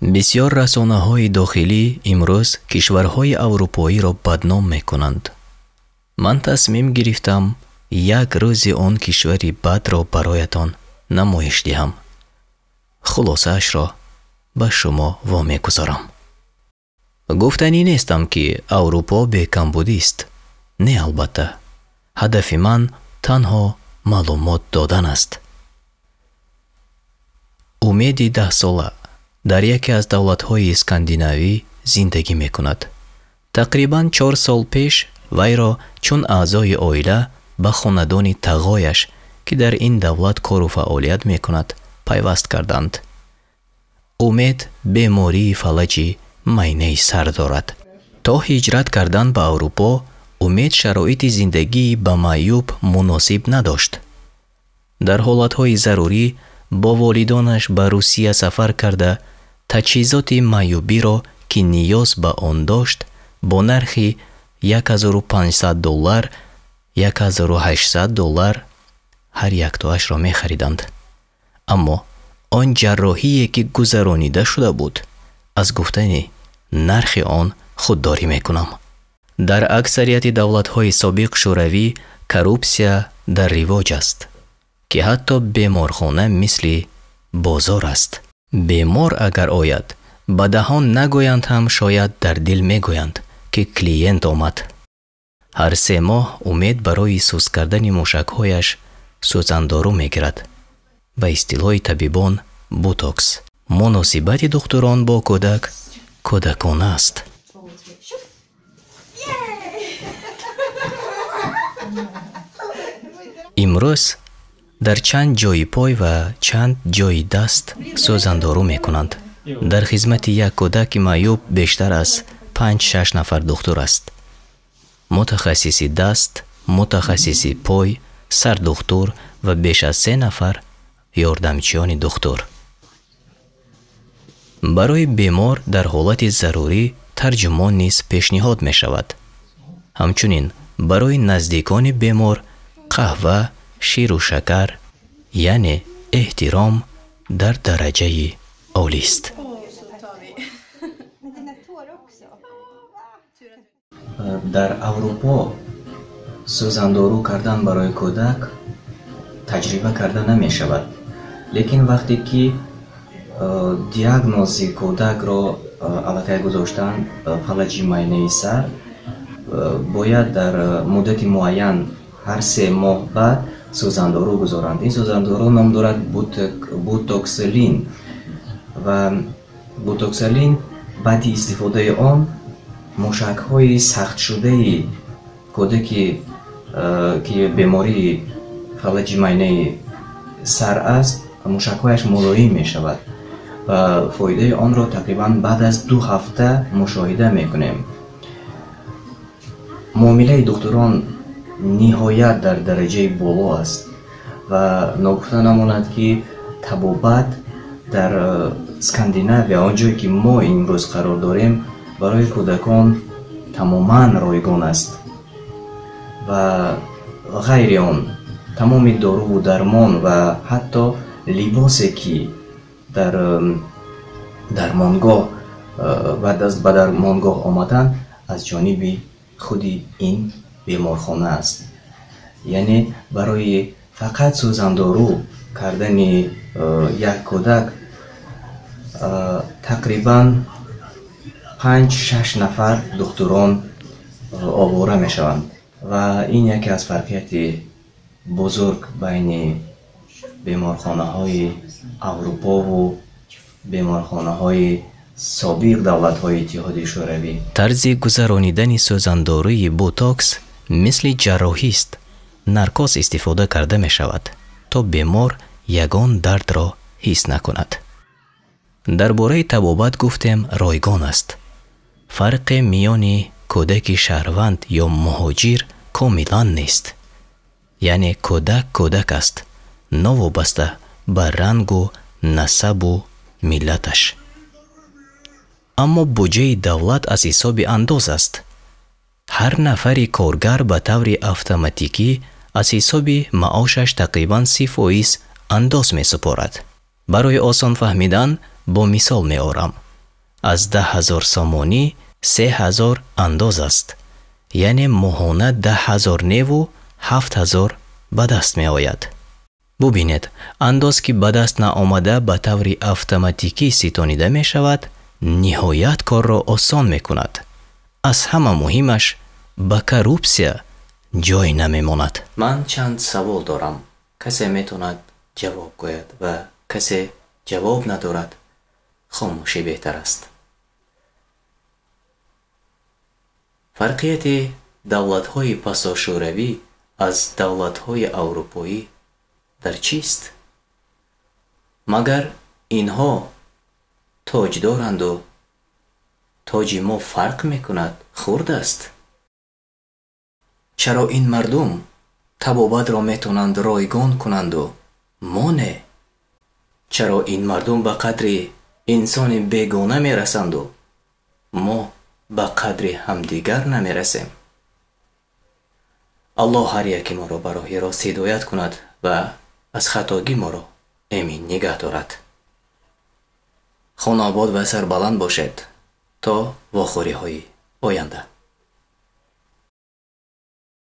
Бисёр расонаҳои дохилӣ имрӯз кишварҳои аврупоиро бадном мекунанд. Ман тасмим гирифтам як рӯзи он кишвари бадро бароятон намоиш диҳам. Хулосаашро ба шумо вомегузорам. Гуфтанӣ нестам, ки Аврупо бекамбудист. Не, албатта. Ҳадафи ман танҳо маълумот додан аст. Умеди 10-сола дар яке аз давлатҳои Скандинавӣ зиндагӣ мекунад. Тақрибан 4 сол пеш вайро чун аъзои оила ба хонадони тағояш, ки дар ин давлат кору фаъолият мекунад, пайваст карданд. Умед бемории фалаҷи майнаи сар дорад. То ҳиҷрат кардан ба Аврупо, Умед шароити зиндагии ба маъюб муносиб надошт. Дар ҳолатҳои зарурӣ бо волидонаш ба Русия сафар карда, таҷҳизоти маъюбиро, ки ниёз ба он дошт, бо нархи $1500, $1800 ҳар яктоашро мехариданд. Аммо он ҷарроҳие, ки гузаронида шуда буд, аз гуфтани нархи он худдорӣ мекунам. Дар аксарияти давлатҳои собиқ Шӯравӣ коррупсия дар ривоҷ аст, ки ҳатто беморхона мисли бозор аст. Бемор агар ояд, ба даҳон нагӯянд ҳам шояд дар дил мегӯянд, ки клиент омад. Ҳар 3 моҳ Умед барои суст кардани мушакҳояш сӯзандору мегирад. Ба истилоҳи табибон ботокс. Муносибати духтурон бо кӯдак кӯдакона аст. Имрӯз дар чанд ҷои пой ва чанд ҷои даст сӯзандору мекунанд. Дар хизмати як кӯдаки маъюб бештар аз 5-6 нафар духтур аст. Мутахассиси даст, мутахассиси пой, сардухтур ва беш аз 3 нафар ёрдамчиёни духтур. Барои бемор дар ҳолати зарурӣ тарҷумон низ пешниҳод мешавад. Ҳамчунин барои наздикони бемор қаҳва, ширу шакар, яъне эҳтиром дар дараҷаи олист. Дар Аврупо сӯзандору кардан барои кӯдак таҷриба карда намешавад. Лекин вақте ки диагнози кӯдакро аллакай гузоштан фалаҷи майнаи сар, бояд дар муддати муайян ҳар 3 моҳ баъд сӯзандору гузоранд. Ин сӯзандору ном дорад бутоксилин ва бутоксилин баъди истифодаи он мушакҳои сахтшудаи кӯдаке, ки бемории фалаҷи майнаи сар аст, мушакҳояш мулоим мешавад ва фоидаи онро тақрибан баъд аз 2 ҳафта мушоҳида мекунем. Муомилаи духтурон ниҳоят дар дараҷаи боло аст ва ногуфта намонад, ки табобат дар Скандинавия, он ҷое ки мо имрӯз қарор дорем, барои кӯдакон тамоман ройгон аст ва ғайри он тамоми доруву дармон ва ҳатто либосе, ки дар дармонгоҳ баъд аз ба дармонгоҳ омадан аз ҷониби худи ин беморхона аст. Яъне барои фақат сӯзандору кардани як кӯдак тақрибан 5-6 нафар духтурон овора мешаванд ва ин яке аз фарқияти бузург байни беморхонаҳои Аврупову беморхонаҳои собиқ давлатҳои Иттиҳоди Шӯравӣ. Тарзи гузаронидани сӯзандорӯи ботокс мисли ҷарроҳист. Наркоз истифода карда мешавад, то бемор ягон дардро ҳис накунад. Дар бораи табобат гуфтем ройгон аст. Фарқе миёни кӯдаки шаҳрванд ё муҳоҷир комилан нест. Яъне кӯдак кӯдак аст, новобаста ба рангу насабу миллаташ. Аммо буҷаи давлат аз ҳисоби андоз аст. Ҳар нафари коргар ба таври автоматикӣ аз ҳисоби маошаш тақрибан 30% андоз месупорад. Барои осон фаҳмидан бо мисол меорам. Аз 10 000 сомонӣ 3000 андоз аст, яъне моҳона 10 000 неву 7000 ба даст меояд. Бубинед, андоз ки ба даст наомада ба таври автоматикӣ ситонида мешавад, ниҳоят корро осон мекунад. Аз ҳама муҳимаш, ба коррупсия ҷой намемонад. Ман чанд савол дорам. Касе метавонад ҷавоб гӯяд ва касе ҷавоб надорад, хомӯшӣ беҳтар аст. Фарқияти давлатҳои пасошӯравӣ аз давлатҳои аврупоӣ дар чист? Магар инҳо тоҷ доранду тоҷи мо фарқ мекунад, хурд аст? Чаро ин мардум табобатро метавонанд ройгон кунанду мо не? Чаро ин мардум ба қадри инсони бегона мерасанду мо ба қадри ҳамдигар намерасем? Аллоҳ ҳар яке моро ба роҳи рост ҳидоят кунад ва аз хатогӣ моро эмин нигаҳ дорад. Хонаобод ва сарбаланд бошед то вохӯриҳои оянда.